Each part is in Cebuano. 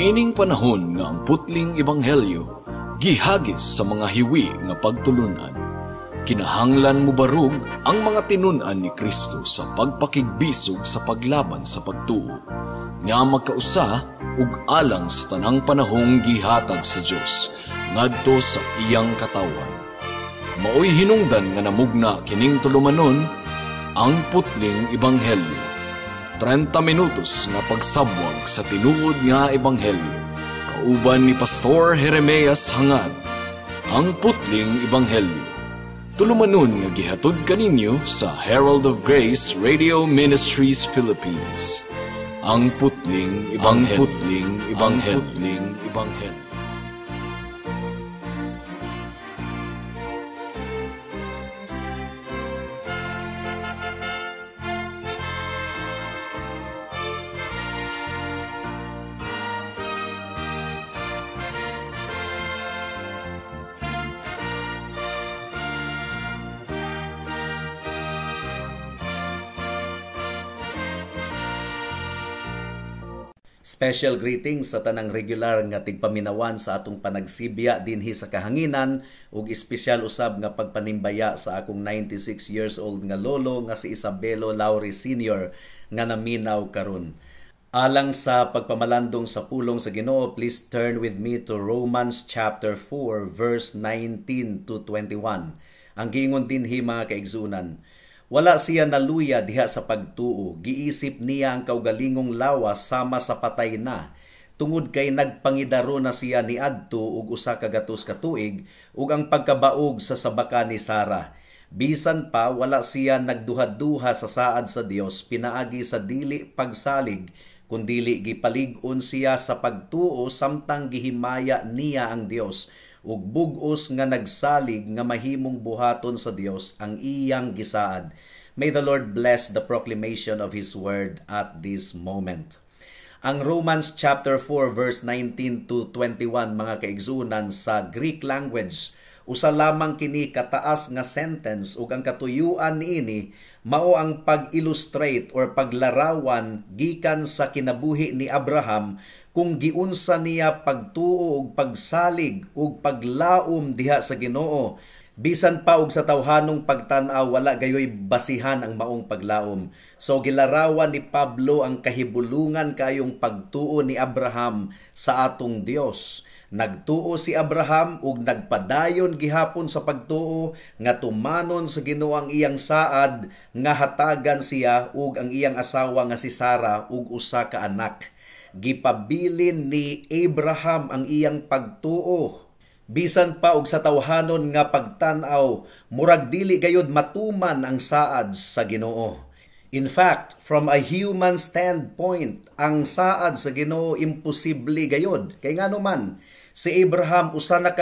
Niining panahon nga ang putling ebanghelyo gihagis sa mga hiwi nga pagtulunan, kinahanglan mobarog ang mga tinun-an ni Kristo sa pagpakigbisog sa paglaban sa pagtuo, nga magkausa ug alang sa tanang panahong gihatag sa Dios ngadto sa iyang katawhan. Maoy hinungdan nga namugna kining tulumanon, Ang Putling Ebanghelyo. 30 minutos nga pagsabwag sa tinuod nga ebanghelyo. Kauban ni Pastor Jeremias Hangad, Ang Putling Ebanghelyo. Tulumanon nga gihatod kaninyo sa Herald of Grace Radio Ministries Philippines. Ang Putling Ebanghelyo. Ang Putling Ebanghelyo. Putling Ebanghelyo. Special greetings sa tanang regular nga tigpaminawan sa atong panagsibya dinhi sa kahanginan ug espesyal usab nga pagpanimbaya sa akong 96 years old nga lolo nga si Isabelo Lauri Sr. nga naminaw karon. Alang sa pagpamalandong sa pulong sa Ginoo, please turn with me to Romans chapter 4 verse 19 to 21. Ang giingon dinhi, mga kaigsunan, "Wala siya naluya diha sa pagtuo, giisip niya ang kaugalingong lawas sama sa patay na, tungod kay nagpangidaro na siya niadto og 100 ka tuig ug ang pagkabaog sa sabaka ni Sara. Bisan pa wala siya nagduha-duha sa saad sa Dios pinaagi sa dili pagsalig, kundili gipalig-on siya sa pagtuo samtang gihimaya niya ang Dios, ug bug-os nga nagsalig nga mahimong buhaton sa Dios ang iyang gisaad." May the Lord bless the proclamation of His word at this moment. Ang Romans chapter 4 verse 19 to 21, mga kaigsunan, sa Greek language, usa lamang kini kataas nga sentence ug ang katuyuan niini mao ang pag-illustrate or paglarawan gikan sa kinabuhi ni Abraham kung giunsa niya pagtuo ug pagsalig ug paglaom diha sa Ginoo. Bisan pa og sa tawhanong pagtan-aw, wala gayoy basihan ang maong paglaom. So gilarawan ni Pablo ang kahibulungan kayong pagtuo ni Abraham sa atong Dios. Nagtuo si Abraham ug nagpadayon gihapon sa pagtuo nga tumanon sa Ginoo ang iyang saad nga hatagan siya ug ang iyang asawa nga si Sara ug usa ka anak. Gipabilin ni Abraham ang iyang pagtuo. Bisan pa og sa tawhanon nga pagtan-aw, murag dili gayud matuman ang saad sa Ginoo. In fact, from a human standpoint, ang saad sa Ginoo imposible gayud. Kay ngano man, si Abraham 100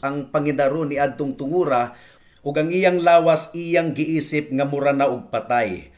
ang pangidaro ni adtong tungura ug ang iyang lawas iyang giisip nga mura na og patay.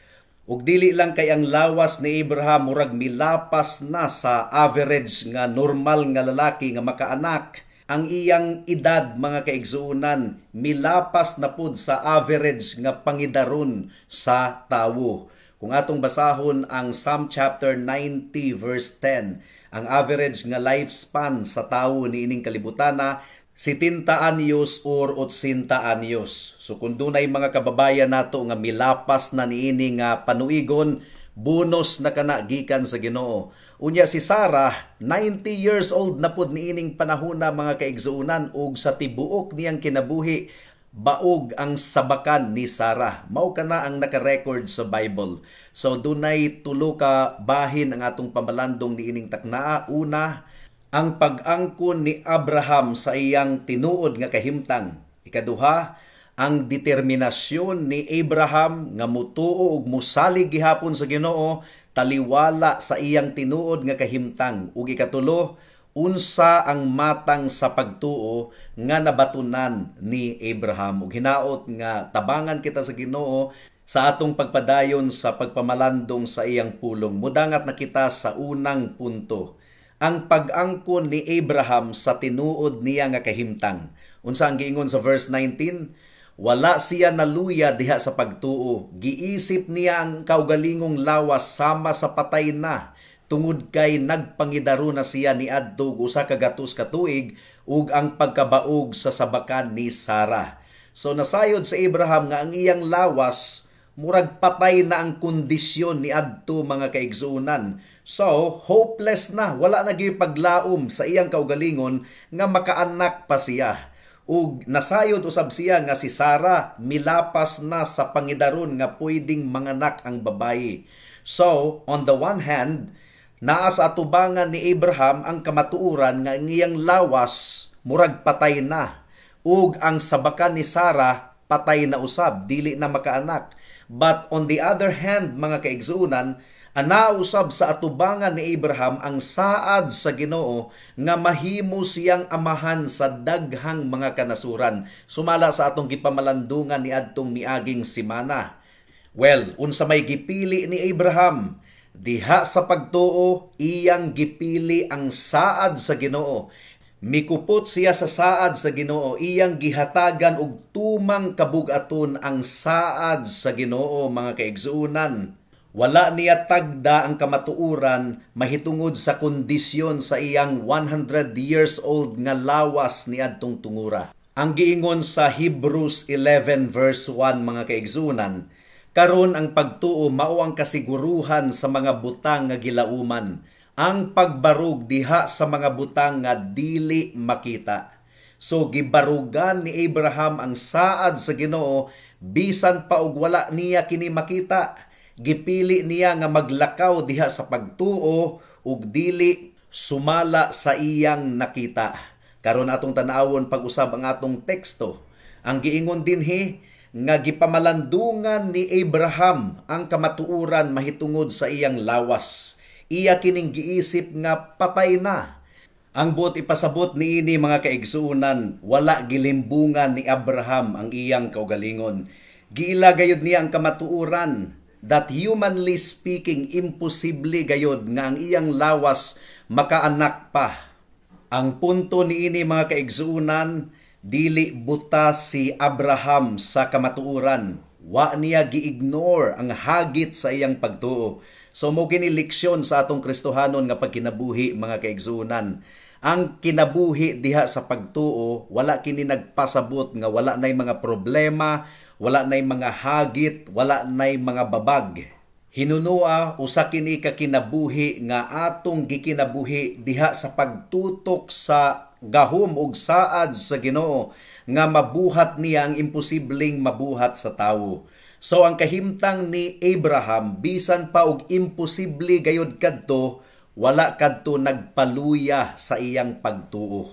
Ug dili lang kay ang lawas ni Abraham murag milapas na sa average nga normal nga lalaki nga makaanak. Ang iyang edad, mga kaigsuonan, milapas na pud sa average nga pangidaron sa tawo. Kung atong basahon ang Psalm chapter 90 verse 10, ang average nga lifespan sa tawo niining kalibutana 70 anyos or 80 anyos. So kung dunay mga kababayan nato nga milapas na niini nga panuigon, bonus na kana gikan sa Ginoo. Unya si Sarah, 90 years old na pud niining panahona, mga kaigsuonan, ug sa tibuok niyang kinabuhi baog ang sabakan ni Sarah. Mao kana ang naka-record sa Bible. So dunay tulo ka bahin ang atong pamalandong niining taknaa. Una, ang pag-angkon ni Abraham sa iyang tinuod nga kahimtang. Ikaduha, ang determinasyon ni Abraham nga mutuo ug musalig gihapon sa Ginoo taliwala sa iyang tinuod nga kahimtang. Ug ikatulo, unsa ang matang sa pagtuo nga nabatunan ni Abraham. Ug hinaot nga tabangan kita sa Ginoo sa atong pagpadayon sa pagpamalandong sa iyang pulong. Mudangat na kita sa unang punto, ang pag-angkon ni Abraham sa tinuod niya nga kahimtang. Unsa ang giingon sa verse 19? "Wala siya naluya diha sa pagtuo. Giisip niya ang kaugalingong lawas sama sa patay na, tungod kay nagpangidaro na siya niadto og 100 ka tuig ug ang pagkabaog sa sabakan ni Sarah. So nasayod sa Abraham nga ang iyang lawas murag patay na ang kondisyon niadto, mga kaigsuonan. So hopeless na, wala na gyud paglaom sa iyang kaugalingon nga makaanak pa siya. Ug nasayod usab siya nga si Sarah milapas na sa pangidaron nga pwedeng manganak ang babayi. So, on the one hand, naa sa atubangan ni Abraham ang kamatuoran nga ang iyang lawas murag patay na ug ang sabakan ni Sarah patay na usab, dili na makaanak. But on the other hand, mga kaigsuonan, ana usab sa atubangan ni Abraham ang saad sa Ginoo nga mahimo siyang amahan sa daghang mga kanasuran, sumala sa atong gipamalandungan niadtong miaging simana. Well, unsa may gipili ni Abraham? Diha sa pagtuo, iyang gipili ang saad sa Ginoo. Mikupot siya sa saad sa Ginoo, iyang gihatagan og tumang kabugaton ang saad sa Ginoo, mga kaigsuonan. Wala niya tagda ang kamatuoran mahitungod sa kondisyon sa iyang 100 years old nga lawas niadtong tungura. Ang giingon sa Hebrews 11 verse 1, mga kaigsuonan, karon ang pagtuo mao ang kasiguruhan sa mga butang nga gilauman, ang pagbarug diha sa mga butang nga dili makita. So gibarugan ni Abraham ang saad sa Ginoo bisan pa og wala niya kini makita. Gipili niya nga maglakaw diha sa pagtuo ug dili sumala sa iyang nakita. Karon atong tan-awon pag-usab ang atong teksto. Ang giingon dinhi nga gipamalandungan ni Abraham ang kamatuoran mahitungod sa iyang lawas. Iya kining giisip nga patay na. Ang buot ipasabot niini, mga kaigsuonan, wala gilimbungan ni Abraham ang iyang kaugalingon. Giila gayud niya ang kamatuoran that humanly speaking, imposible gayud nga ang iyang lawas makaanak pa. Ang punto niini, mga kaigsuonan, dili buta si Abraham sa kamatuoran. Wa niya gi-ignore ang hagit sa iyang pagtuo. So mo kini leksyon sa atong Kristohanon nga pagkinabuhi, mga kaigsuonan. Ang kinabuhi diha sa pagtuo, wala kini nagpasabot nga wala nay mga problema, wala nay mga hagit, wala nay mga babag. Hinunua, usa kini ka kinabuhi nga atong gikinabuhi diha sa pagtutok sa gahom ug saad sa Ginoo nga mabuhat niya ang imposibleng mabuhat sa tawo. So ang kahimtang ni Abraham, bisan pa og imposible gayud kadto, wala kadto nagpaluya sa iyang pagtuo.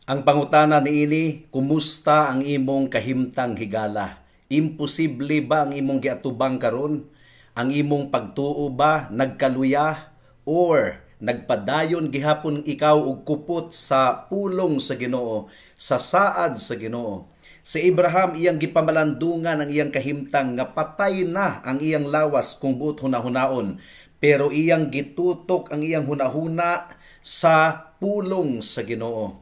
Ang pangutana niini, kumusta ang imong kahimtang, higala? Imposible ba ang imong giatubang karon? Ang imong pagtuo ba nagkaluya or nagpadayon gihapon ikaw og kupot sa pulong sa Ginoo, sa saad sa Ginoo? Si Abraham, iyang gipamalandungan ang iyang kahimtang nga patay na ang iyang lawas kung buot hunahunaon, pero iyang gitutok ang iyang hunahuna sa pulong sa Ginoo.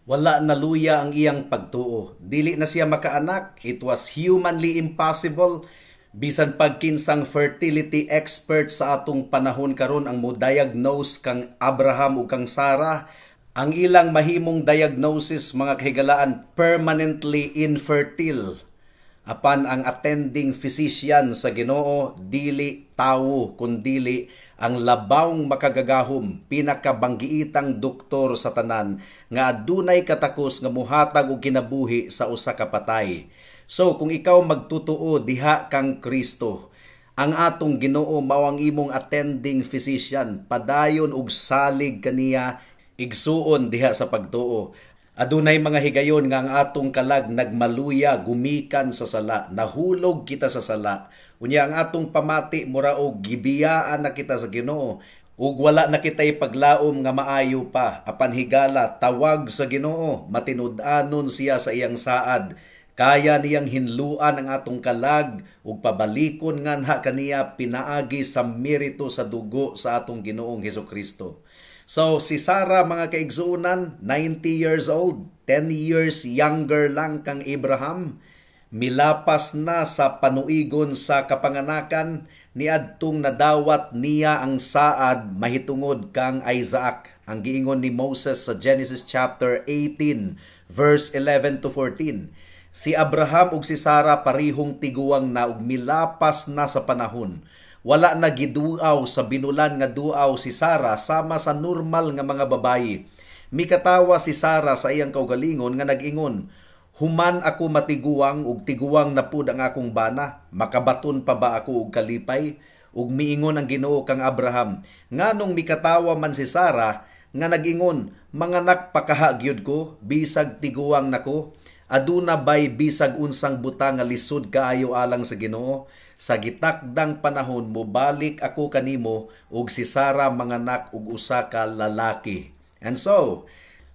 Wala naluya ang iyang pagtuo. Dili na siya makaanak. It was humanly impossible. Bisan pagkinsang fertility expert sa atong panahon karon ang mo diagnose kang Abraham ug kang Sarah, ang ilang mahimong diagnosis, mga kahigalaan, permanently infertile. Apan ang attending physician sa Ginoo dili tawo kundili ang labawng makagagahom, pinakabanggiitang doktor sa tanan nga adunay katakos nga muhatag og kinabuhi sa usa ka patay. So kung ikaw magtutuo diha kang Kristo, ang atong Ginoo mao ang imong attending physician, padayon og salig kaniya, igsuon, diha sa pagtuo. Adunay mga higayon nga ang atong kalag nagmaluya gumikan sa sala, nahulog kita sa sala. Unya ang atong pamati mura og gibiyaan na kita sa Ginoo ug wala na kitay paglaom nga maayo pa. Apan higala, tawag sa Ginoo, matinud-anon siya sa iyang saad. Kaya niyang hinluan ang atong kalag ug pabalikon nganha kaniya pinaagi sa merito sa dugo sa atong Ginoong Hesukristo. So si Sarah, mga kaigsuonan, 90 years old, 10 years younger lang kang Abraham, milapas na sa panuigon sa kapanganakan, Niadtong nadawat niya ang saad mahitungod kang Isaac. Ang giingon ni Moses sa Genesis chapter 18 verse 11 to 14. Si Abraham ug si Sarah parihong tiguang na ug milapas na sa panahon. Wala na giduaw sa binulan nga duaw si Sarah sama sa normal nga mga babayi. Mikatawa si Sarah sa iyang kaugalingon nga nag-ingon, "Human ako matiguang ug tiguang na pud ang akong bana, makabaton pa ba ako og kalipay?" Ug miingon ang Ginoo kang Abraham, "Nganong mikatawa man si Sarah nga nag-ingon, manganak pa kaha gyud ko bisag tiguang nako? Aduna bay bisag unsang butang nga lisod kaayo alang sa Ginoo? Sa gitakdang panahon mobalik ako kanimo ug si Sarah manganak og usa ka lalaki." And so,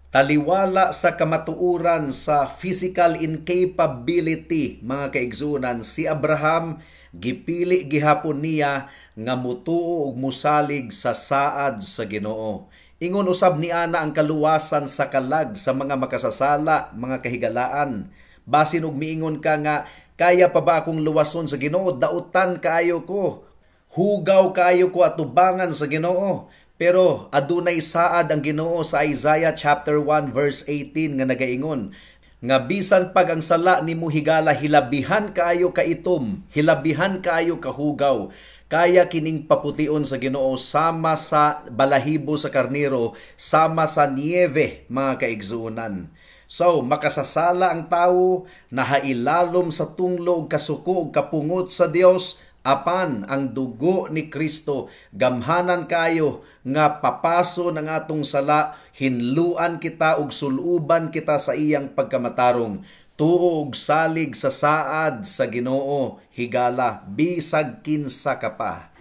taliwala sa kamatuoran sa physical incapability, mga kaigsuonan, si Abraham gipili gihapon niya nga mutuo ug musalig sa saad sa Ginoo. Ingon usab ni ana ang kaluwasan sa kalag sa mga makasasala, mga kahigalaan. Basin og miingon ka nga, "Kaya pa ba akong luwason sa Ginoo? Dautan kaayo ko. Hugaw kaayo ko atubangan sa Ginoo." Pero adunay saad ang Ginoo sa Isaiah chapter 1 verse 18 nga nagaingon nga bisan pag ang sala nimo, higala, hilabihan kaayo kaitom, hilabihan kaayo kahugaw, kaya kining papution sa Ginoo sama sa balahibo sa karnero, sama sa niebe, mga kaigsuonan. So, makasasala ang tawo, nahailalom sa tunglo ug kasuko ug kapungot sa Dios, apan ang dugo ni Kristo gamhanan kayo nga papaso ng atong sala, hinluan kita ug suluban kita sa iyang pagkamatarong. Tuo og salig sa saad sa Ginoo, higala, bisag kinsa ka pa.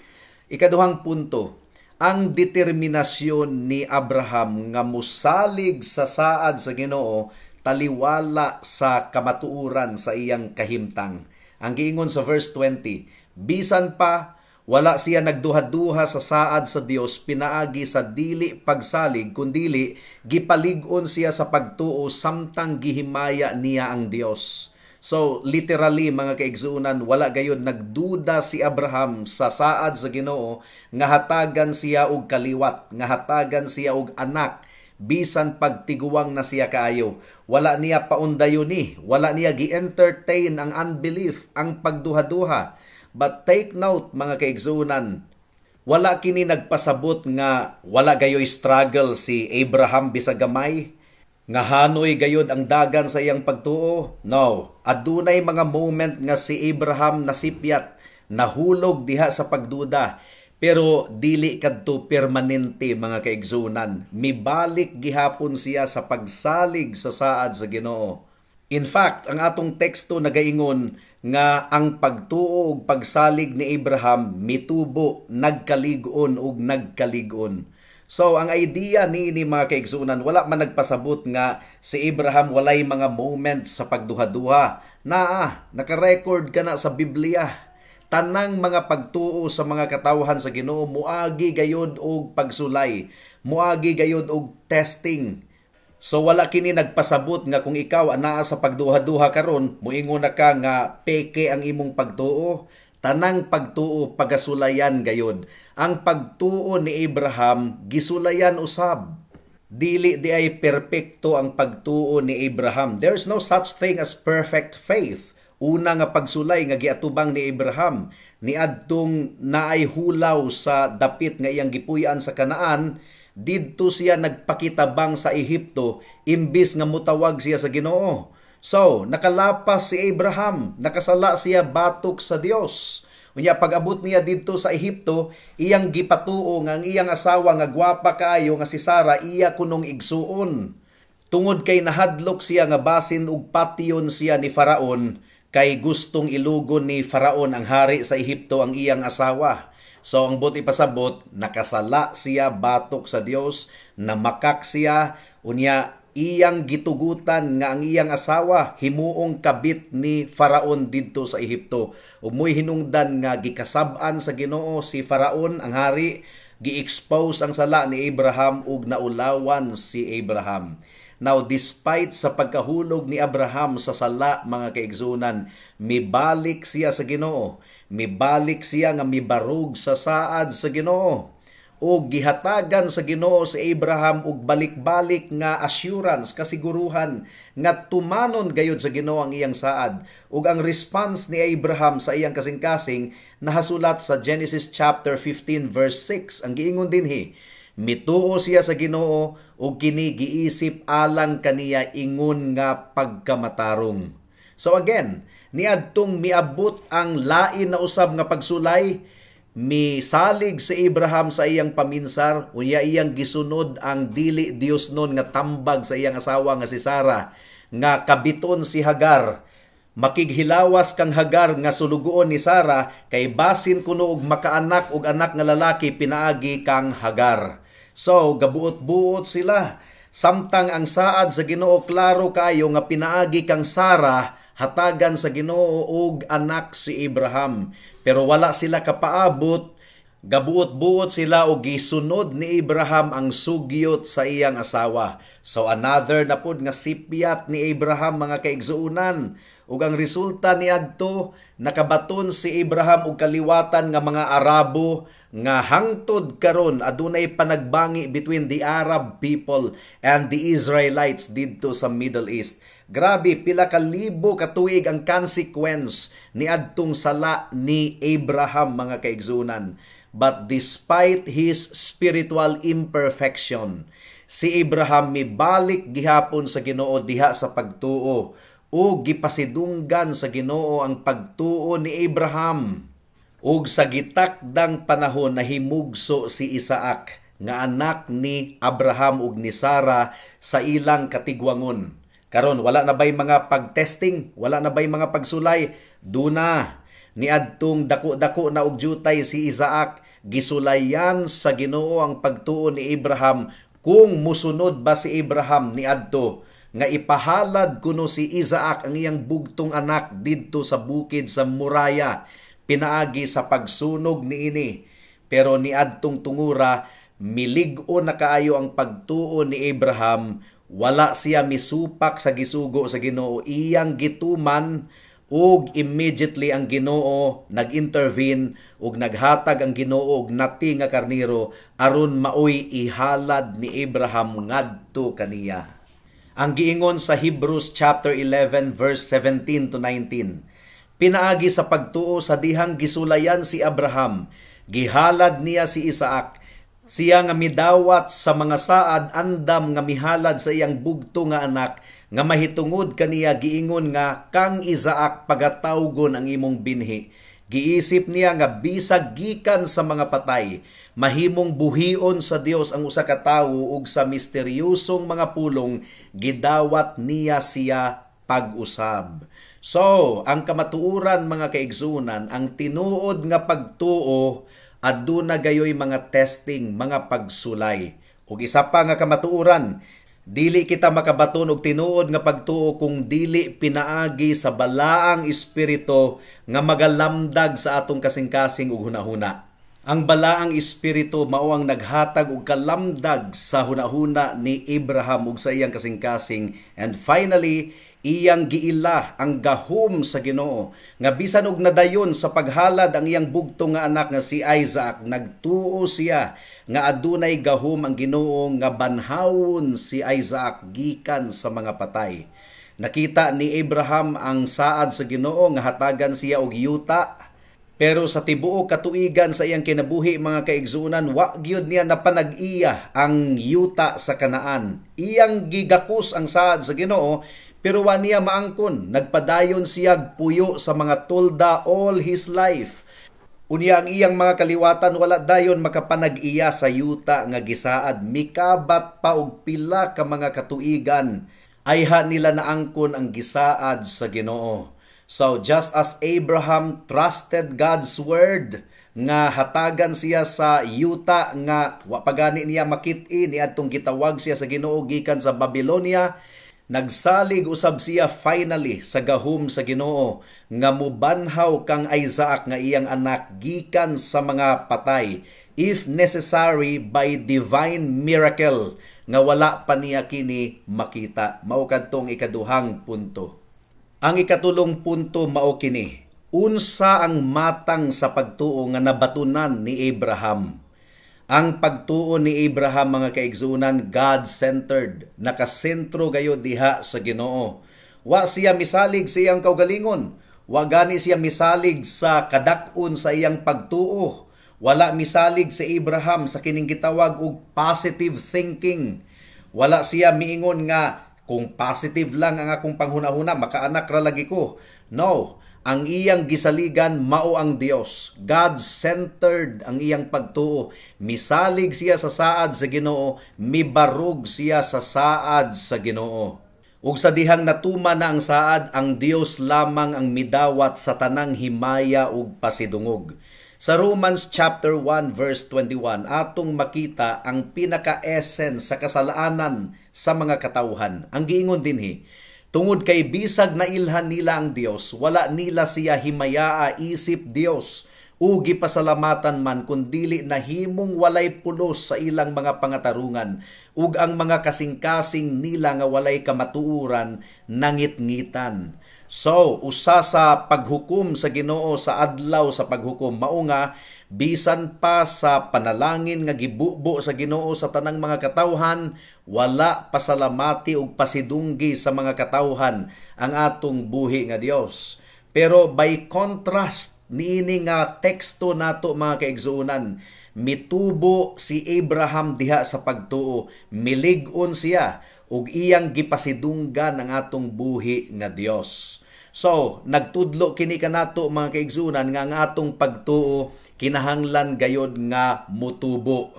Ikaduhang punto, ang determinasyon ni Abraham nga musalig sa saad sa Ginoo taliwala sa kamatuoran sa iyang kahimtang. Ang giingon sa verse 20, bisan pa wala siya nagduha-duha sa saad sa Dios pinaagi sa dili pagsalig, kundili gipalig-on siya sa pagtuo samtang gihimaya niya ang Dios. So literally, mga kaigsuonan, wala gayud nagduda si Abraham sa saad sa Ginoo nga hatagan siya og kaliwat, nga hatagan siya og anak bisan pagtiguang na siya kaayo. Wala niya paundayon ni, wala niya gi-entertain ang unbelief, ang pagduha-duha. But take note, mga kaigsuonan, wala kini nagpasabot nga wala gayoy struggle si Abraham bisag gamay, nga hanoy gayod ang dagan sa iyang pagtuo. No, adunay mga moment nga si Abraham nasipyat, nahulog diha sa pagduda. Pero dili kadto permanente, mga kaigsuonan. Mibalik gihapon siya sa pagsalig sa saad sa Ginoo. In fact, ang atong teksto nagaingon nga ang pagtuo ug pagsalig ni Abraham mitubo, nagkalig-on ug nagkalig-on. So ang idea ni mga kaigsuonan, wala man nagpasabot nga si Abraham walay mga moments sa pagduha-duha. Naa, naka-record ka na sa Biblia. Tanang mga pagtuo sa mga katawhan sa Ginoo muagi gayod og pagsulay, muagi gayod og testing. So wala kini nagpasabot nga kung ikaw anaa sa pagduha-duha karon, muingon na ka nga peke ang imong pagtuo. Tanang pagtuo pagasulayan gayod. Ang pagtuo ni Abraham gisulayan usab. Dili di ay perpekto ang pagtuo ni Abraham. There's no such thing as perfect faith. Una nga pagsulay nga giatubang ni Abraham niadtong naay hulaw sa dapit nga iyang gipuy-an sa Kanaan, didto siya nagpakitabang sa Ehipto imbis nga mutawag siya sa Ginoo. So, nakalapas si Abraham, nakasala siya batok sa Dios. Unya pag-abot niya didto sa Ehipto, iyang gipatuo nga ang iyang asawa nga gwapa kaayo nga si Sara iya kunong igsuon. Tungod kay nahadlok siya nga basin og patyon siya ni Faraon, kay gustong ilugon ni Faraon, ang hari sa Ehipto, ang iyang asawa. So ang buot ipasabot, nakasala siya batok sa Dios, namakak siya, unya iyang gitugutan nga ang iyang asawa himuong kabit ni Faraon didto sa Ehipto. Ug mo'y hinungdan nga gikasab-an sa Ginoo si Faraon ang hari, gi-expose ang sala ni Abraham ug naulawan si Abraham. Now, despite sa pagkahulog ni Abraham sa sala, mga kaigsunan, mibalik siya sa Ginoo. Mibalik siya nga mibarog sa saad sa Ginoo. O gihatagan sa Ginoo si Abraham og balik-balik nga assurance, kasiguruhan nga tumanon gayud sa Ginoo ang iyang saad. Ug ang response ni Abraham sa iyang kasing-kasing nahasulat sa Genesis chapter 15 verse 6. Ang giingon dinhi, mituo siya sa Ginoo ug kini giisip alang kaniya ingon nga pagkamatarong. So again, niadtong miabot ang lain na usab nga pagsulay, misalig si Abraham sa iyang paminsar, unya iyang gisunod ang dili Dios nun nga tambag sa iyang asawa nga si Sarah, nga kabiton si Hagar. Makighilawas kang Hagar nga sulugoon ni Sarah, kay basin kuno og makaanak og anak nga lalaki pinaagi kang Hagar. So, gabuot-buot sila. Samtang ang saad sa Ginoo klaro kayo nga pinaagi kang Sarah, hatagan sa Ginoo og anak si Abraham. Pero wala sila kapaabot, gabuot-buot sila og gisunod ni Abraham ang sugyot sa iyang asawa. So another na pod nga sipyat ni Abraham, mga kaigsuonan. Ug ang resulta niadto, nakabaton si Abraham og kaliwatan nga mga Arabo nga hangtod karon adunay panagbangi between the Arab people and the Israelites didto sa Middle East. Grabe, pila ka libo ka tuig ang consequence ni adtong sala ni Abraham, mga kaigsunan. But despite his spiritual imperfection, si Abraham mibalik gihapon sa Ginoo diha sa pagtuo o gipasidunggan sa Ginoo ang pagtuo ni Abraham. Ug sa gitakdang panahon nahimugso si Isaac nga anak ni Abraham ug ni Sarah sa ilang katigwangon. Karon, wala na ba'y mga pagtesting? Wala na ba'y mga pagsulay? Duna. Niadtong dako-dako na og jutay si Isaac, gisulayan sa Ginoo ang pagtuo ni Abraham kung musunod ba si Abraham niadto nga ipahalad kuno si Isaac, ang iyang bugtong anak, didto sa bukid sa Moriah pinaagi sa pagsunog niini. Pero niadtong tungura, milig-o na kaayo ang pagtuo ni Abraham. Wala siya misupak sa gisugo sa Ginoo. Iyang gituman ug immediately ang Ginoo nag-intervene ug naghatag ang Ginoo og nati nga karniro aron maoy ihalad ni Abraham ngadto kaniya. Ang giingon sa Hebrews chapter 11 verse 17 to 19, pinaagi sa pagtuo, sa dihang gisulayan si Abraham, gihalad niya si Isaac. Siya nga midawat sa mga saad andam nga mihalad sa iyang bugto nga anak nga mahitungod kaniya giingon nga kang Isaac pagatawgon ang imong binhi. Giisip niya nga bisag gikan sa mga patay, mahimong buhion sa Dios ang usa ka tawo, ug sa misteryosong mga pulong gidawat niya siya pag-usab. So, ang kamatuoran, mga kaigsunan, ang tinuod nga pagtuo aduna gayoy mga testing, mga pagsulay. Ug isa pa nga kamatuoran, dili kita makabaton og tinuod nga pagtuo kung dili pinaagi sa Balaang Espiritu nga magalamdag sa atong kasing-kasing ug hunahuna. Ang Balaang Espiritu mao ang naghatag og kalamdag sa hunahuna ni Abraham ug sa iyang kasing-kasing, and finally iyang giila ang gahom sa Ginoo nga bisan og nadayon sa paghalad ang iyang bugtong nga anak nga si Isaac, nagtuo siya nga adunay gahom ang Ginoo nga banhawon si Isaac gikan sa mga patay. Nakita ni Abraham ang saad sa Ginoo nga hatagan siya og yuta. Pero sa tibuok katuigan sa iyang kinabuhi, mga kaigsuonan, wa gyud niya napanag-iya ang yuta sa Kanaan. Iyang gigakos ang saad sa Ginoo pero wa niya maangkon. Nagpadayon siya puyo sa mga tolda all his life. Unya ang iyang mga kaliwatan wala dayon makapanag-iya sa yuta nga gisaad. Mikabat pa og pila ka mga katuigan ayha nila naangkon ang gisaad sa Ginoo. So just as Abraham trusted God's word nga hatagan siya sa yuta nga wa pa gani niya makit-i niadtong gitawag siya sa Ginoo gikan sa Babylonia, nagsalig usab siya finally sa gahom sa Ginoo nga mubanhaw kang Isaac nga iyang anak gikan sa mga patay. if necessary by divine miracle nga wala pa niya kini makita. Mao kadtong ikaduhang punto. Ang ikatulong punto mao kini: Unsa ang matang sa pagtuo nga nabatunan ni Abraham? Ang pagtuo ni Abraham, mga kaigsuonan, God-centered, nakasentro gayod diha sa Ginoo. Wa siya misalig sa iyang kaugalingon. Wa gani siya misalig sa kadak-on sa iyang pagtuo. Wala misalig si Abraham sa kining gitawag og positive thinking. Wala siya miingon nga kung positive lang ang akong panghuna-huna, makaanak ra lagi ko. No, ang iyang gisaligan mao ang Dios. God-centered ang iyang pagtuo. Misalig siya sa saad sa Ginoo, mibarog siya sa saad sa Ginoo. Ug sa dihang natuman na ang saad, ang Dios lamang ang midawat sa tanang himaya ug pasidungog. Sa Romans chapter 1 verse 21, atong makita ang pinaka-essence sa kasalanan sa mga katawhan. Ang giingon dinhi, "Tungod kay bisag nailhan nila ang Dios, wala nila siya himayaa isip Dios o gipasalamatan man, kundili nahimong walay pulos sa ilang mga pangatarungan ug ang mga kasing-kasing nila nga walay kamatuoran nangitngitan." So, usa sa paghukom sa Ginoo sa Adlaw sa Paghukom mao nga bisan pa sa panalangin nga gibubo sa Ginoo sa tanang mga katawhan, wala pasalamati ug pasidunggi sa mga katawhan ang atong buhi nga Dios. Pero by contrast niini nga teksto nato, mga kaigsuonan, mitubo si Abraham diha sa pagtuo, milig-on siya ug iyang gipasidunggan ang atong buhi nga Dios. So, nagtudlo kini kanato, mga kaigsuonan, nga ang atong pagtuo kinahanglan gayod nga mutubo.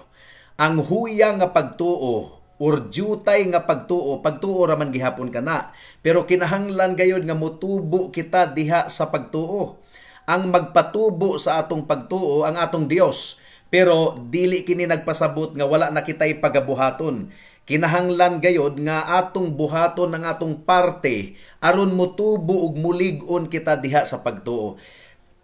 Ang huyang nga pagtuo or jutay nga pagtuo, pagtuo ra man gihapon kana. Pero kinahanglan gayod nga mutubo kita diha sa pagtuo. Ang magpatubo sa atong pagtuo ang atong Dios. Pero dili kini nagpasabot nga wala na kitay pagabuhaton. Kinahanglan gayod nga atong buhaton ang atong parte aron mutubo ug mulig-on kita diha sa pagtuo.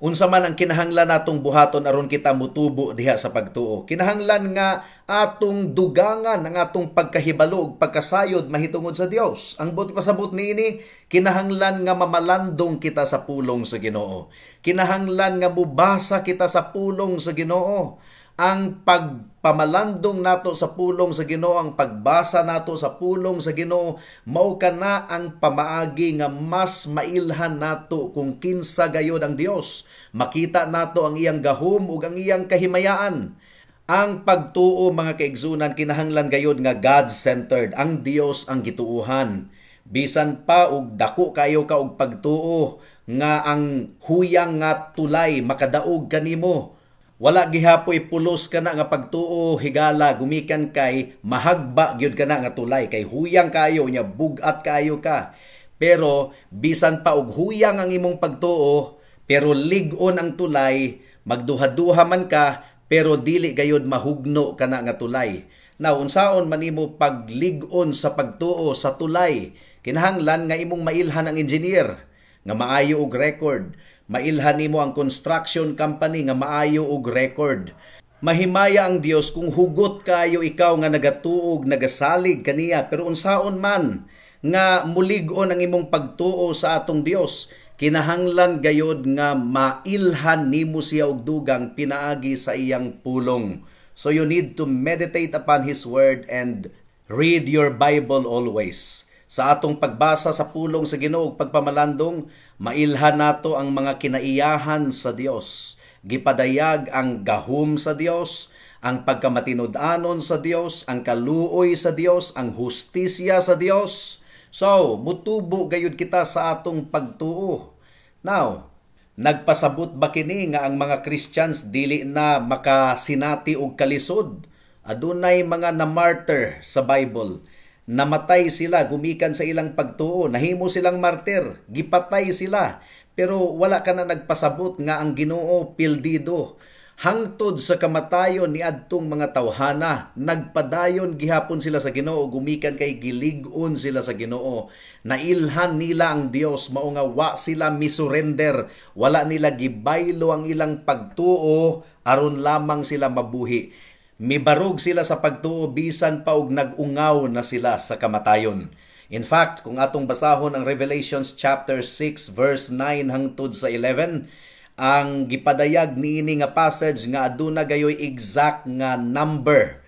Unsa man ang kinahanglan natong buhaton aron kita mutubo diha sa pagtuo? Kinahanglan nga atong dugangan ang atong pagkahibalo ug pagkasayod mahitungod sa Dios. Ang buot pasabot niini, kinahanglan nga mamalandong kita sa pulong sa Ginoo. Kinahanglan nga mubasa kita sa pulong sa Ginoo. Ang pagpamalandong nato sa pulong sa Ginoo, ang pagbasa nato sa pulong sa Ginoo, mao kana ang pamaagi nga mas mailhan nato kung kinsa gayod ang Dios. Makita nato ang iyang gahom ug ang iyang kahimayaan. Ang pagtuo, mga kaigsuonan, kinahanglan gayod nga God-centered. Ang Dios ang gituuhan. Bisan pa og dako kayo ka og pagtuo nga ang huyang nga tulay makadaog kanimo, wala gihapoy pulos kana nga pagtuo, higala, gumikan kay mahagba gyud kana nga tulay kay huyang kayo nya bug-at kayo ka. Pero bisan pa og huyang ang imong pagtuo pero lig-on ang tulay, magduha-duha man ka pero dili gayod mahugno kana nga tulay. Now, unsaon man nimo paglig-on sa pagtuo sa tulay? Kinahanglan nga imong mailhan ang engineer nga maayo og record. Mailhan nimo ang construction company nga maayo og record. Mahimaya ang Dios kung hugot kayo ikaw nga nagatuog, nagasalig kaniya, pero unsaon man nga mulig-on ang imong pagtuo sa atong Dios, kinahanglan gayod nga mailhan nimo siya og dugang pinaagi sa iyang pulong. So you need to meditate upon His word and read your Bible always. Sa atong pagbasa sa pulong sa Ginoo ug pagpamalandong, mailhan nato ang mga kinaiyahan sa Dios. Gipadayag ang gahom sa Dios, ang pagkamatinud-anon sa Dios, ang kaluoy sa Dios, ang hustisya sa Dios. So, mutubo gayud kita sa atong pagtuo. Now, nagpasabot ba kini nga ang mga Christians dili na makasinati og kalisod? Adunay mga na-martyr sa Bible. Namatay sila gumikan sa ilang pagtuo, nahimo silang martir, gipatay sila. Pero wala ka na nagpasabot nga ang Ginoo pildido. Hangtod sa kamatayon ni adtong mga tawhana, nagpadayon gihapon sila sa Ginoo gumikan kay gilig-on sila sa Ginoo. Nailhan nila ang Dios, mao nga wa sila misurrender, wala nila gibaylo ang ilang pagtuo aron lamang sila mabuhi. Mibarog sila sa pagtuo bisan pa og nag-ungaw na sila sa kamatayon. In fact, kung atong basahon ang Revelations chapter 6 verse 9 hangtod sa 11, ang gipadayag niini nga passage nga aduna gayoy exact nga number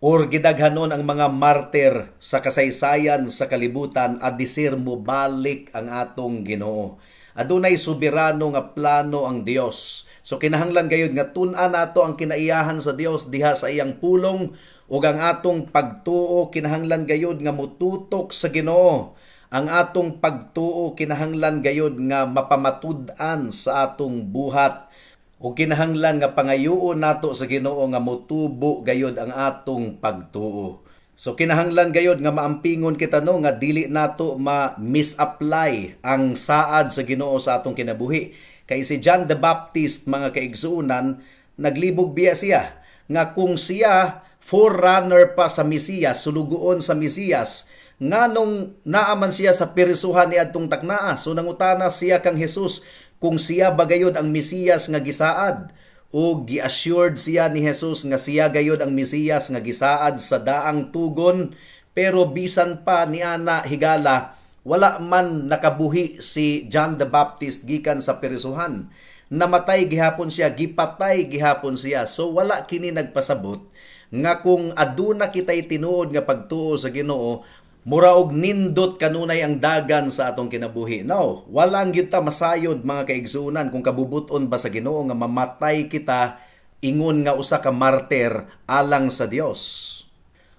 or gidaghanon ang mga martyr sa kasaysayan sa kalibutan adisir mo balik ang atong Ginoo. Adunay soberano nga plano ang Dios. So kinahanglan gayud nga tun-an nato ang kinaiyahan sa Dios diha sa iyang pulong, ug ang atong pagtuo kinahanglan gayud nga mututok sa Ginoo. Ang atong pagtuo kinahanglan gayud nga mapamatud-an sa atong buhat, ug kinahanglan nga pangayoon nato sa Ginoo nga motubo gayud ang atong pagtuo. So kinahanglan gayud nga maampingon kita, no, nga dili nato ma-misapply ang saad sa Ginoo sa atong kinabuhi. Kay si John the Baptist, mga kaigsuonan, naglibog biya siya nga kung siya forerunner pa sa Mesiyas, sulugoon sa Mesiyas, nganong naaman siya sa pirisuhan ni adtong taknaa? So nangutana siya kang Jesus kung siya ba gayud ang Mesiyas nga gisaad, o gi-assured siya ni Jesus nga siya gayud ang Mesiyas nga gisaad sa daang tugon. Pero bisan pa ni ana, higala, wala man nakabuhi si John the Baptist gikan sa pirisuhan. Namatay gihapon siya, gipatay gihapon siya. So wala kini nagpasabot nga kung aduna kitay tinuod nga pagtuo sa Ginoo, mura og nindot kanunay ang dagan sa atong kinabuhi. No, wala gyud ta masayod, mga kaigsuonan, kung kabubuton ba sa Ginoo nga mamatay kita ingon nga usa ka martyr alang sa Dios.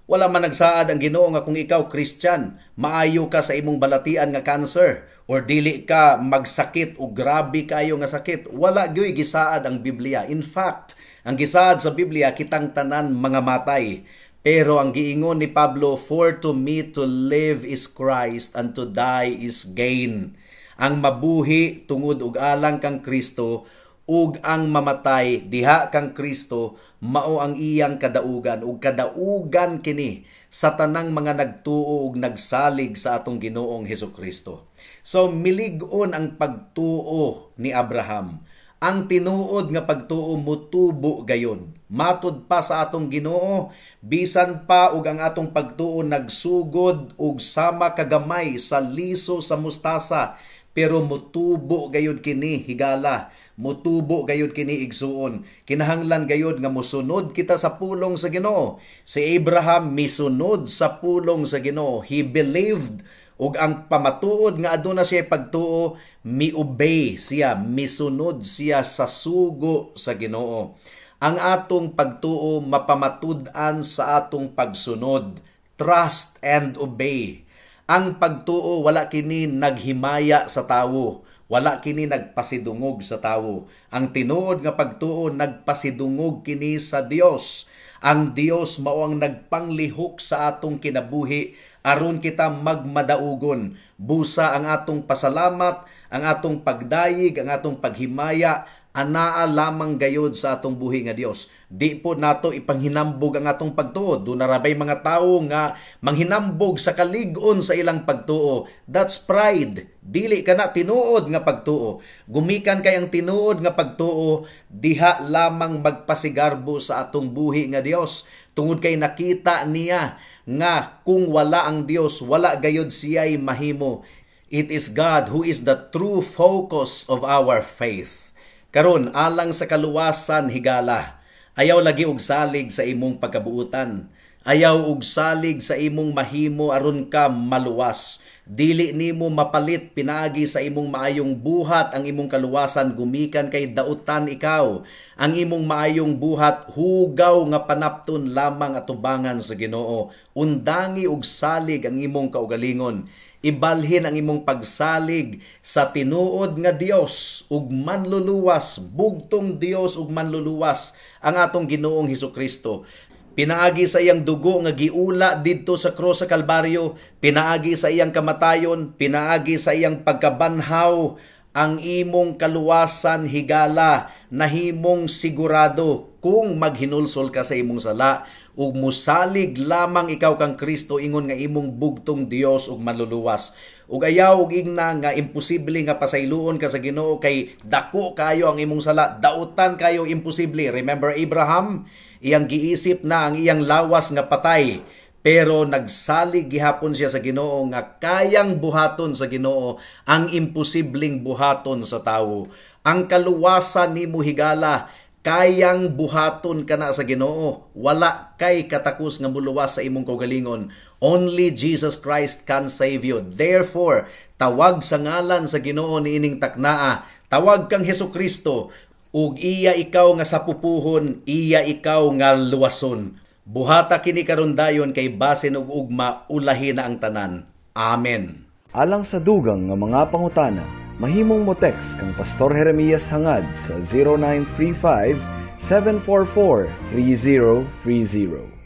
Wala man nagsaad ang Ginoo nga kung ikaw Christian, maayo ka sa imong balatian nga cancer or dili ka magsakit o grabe kayo nga sakit. Wala gyud gisaad ang Biblia. In fact, ang gisaad sa Biblia, kitang tanan mga matay. Pero ang giingon ni Pablo, "For to me to live is Christ and to die is gain." Ang mabuhi tungod og alang kang Kristo ug ang mamatay diha kang Kristo, mao ang iyang kadaugan, ug kadaugan kini sa tanang mga nagtuo ug nagsalig sa atong Ginoong Hesukristo. So milig-on ang pagtuo ni Abraham. Ang tinuod nga pagtuo mutubo gayod. Matud pa sa atong Ginoo, bisan pa og ang atong pagtuo nagsugod og sama kagamay sa liso sa mustasa, pero mutubo gayud kini, higala, mutubo gayud kini, igsuon. Kinahanglan gayud nga mosunod kita sa pulong sa Ginoo. Si Abraham misunod sa pulong sa Ginoo. He believed, ug ang pamatuod nga aduna siya pagtuo, mi-obey siya, misunod siya sa sugo sa Ginoo. Ang atong pagtuo mapamatud-an sa atong pagsunod. Trust and obey. Ang pagtuo, wala kini naghimaya sa tawo. Wala kini nagpasidungog sa tawo. Ang tinuod nga pagtuo, nagpasidungog kini sa Dios. Ang Dios mao ang nagpanglihok sa atong kinabuhi aron kita magmadaugon. Busa ang atong pasalamat, ang atong pagdayig, ang atong paghimaya anaa lamang gayod sa atong buhi nga Dios. Di po nato ipanghinambog ang atong pagtuo. Duna ra bay mga tawo nga manghinambog sa kalig-on sa ilang pagtuo. That's pride. Dili kana tinuod nga pagtuo. Gumikan kay ang tinuod nga pagtuo, diha lamang magpasigarbo sa atong buhi nga Dios. Tungod kay nakita niya nga kung wala ang Dios, wala gayod siya'y mahimo. It is God who is the true focus of our faith. Karon, alang sa kaluwasan, higala, ayaw lagi og salig sa imong pagkabuutan. Ayaw og salig sa imong mahimo aron ka maluwas. Dili nimo mapalit pinaagi sa imong maayong buhat ang imong kaluwasan gumikan kay dautan ikaw. Ang imong maayong buhat, hugaw nga panapton lamang atubangan sa Ginoo. Undangi og salig ang imong kaugalingon. Ibalhin ang imong pagsalig sa tinuod nga Dios ug manluluwas, bugtong Dios ug manluluwas, ang atong Ginoong Hesukristo. Pinaagi sa iyang dugo nga giula didto sa krus sa Kalbaryo, pinaagi sa iyang kamatayon, pinaagi sa iyang pagkabanhaw, ang imong kaluwasan, higala, nahimong sigurado kung maghinulsol ka sa imong sala ug musalig lamang ikaw kang Kristo ingon nga imong bugtong Dios ug manluluwas. Ug ayaw og ingna nga imposible nga pasayloon ka sa Ginoo kay dako kayo ang imong sala, dautan kayo, imposible. Remember Abraham, iyang giisip na ang iyang lawas nga patay, pero nagsalig gihapon siya sa Ginoo nga kayang buhaton sa Ginoo ang imposibleng buhaton sa tawo. Ang kaluwasan nimo, higala, kayang buhaton kana sa Ginoo. Wala kay katakos nga muluwas sa imong kaugalingon. Only Jesus Christ can save you. Therefore, tawag sa ngalan sa Ginoo niining taknaa. Tawag kang Hesus Kristo ug iya ikaw nga sapupuhon, iya ikaw nga luwason. Buhata kini karon dayon kay basin og ugma ulahi na ang tanan. Amen. Alang sa dugang nga mga pangutana, mahimong mo text kang Pastor Jeremias Hangad sa 0935 744 3030.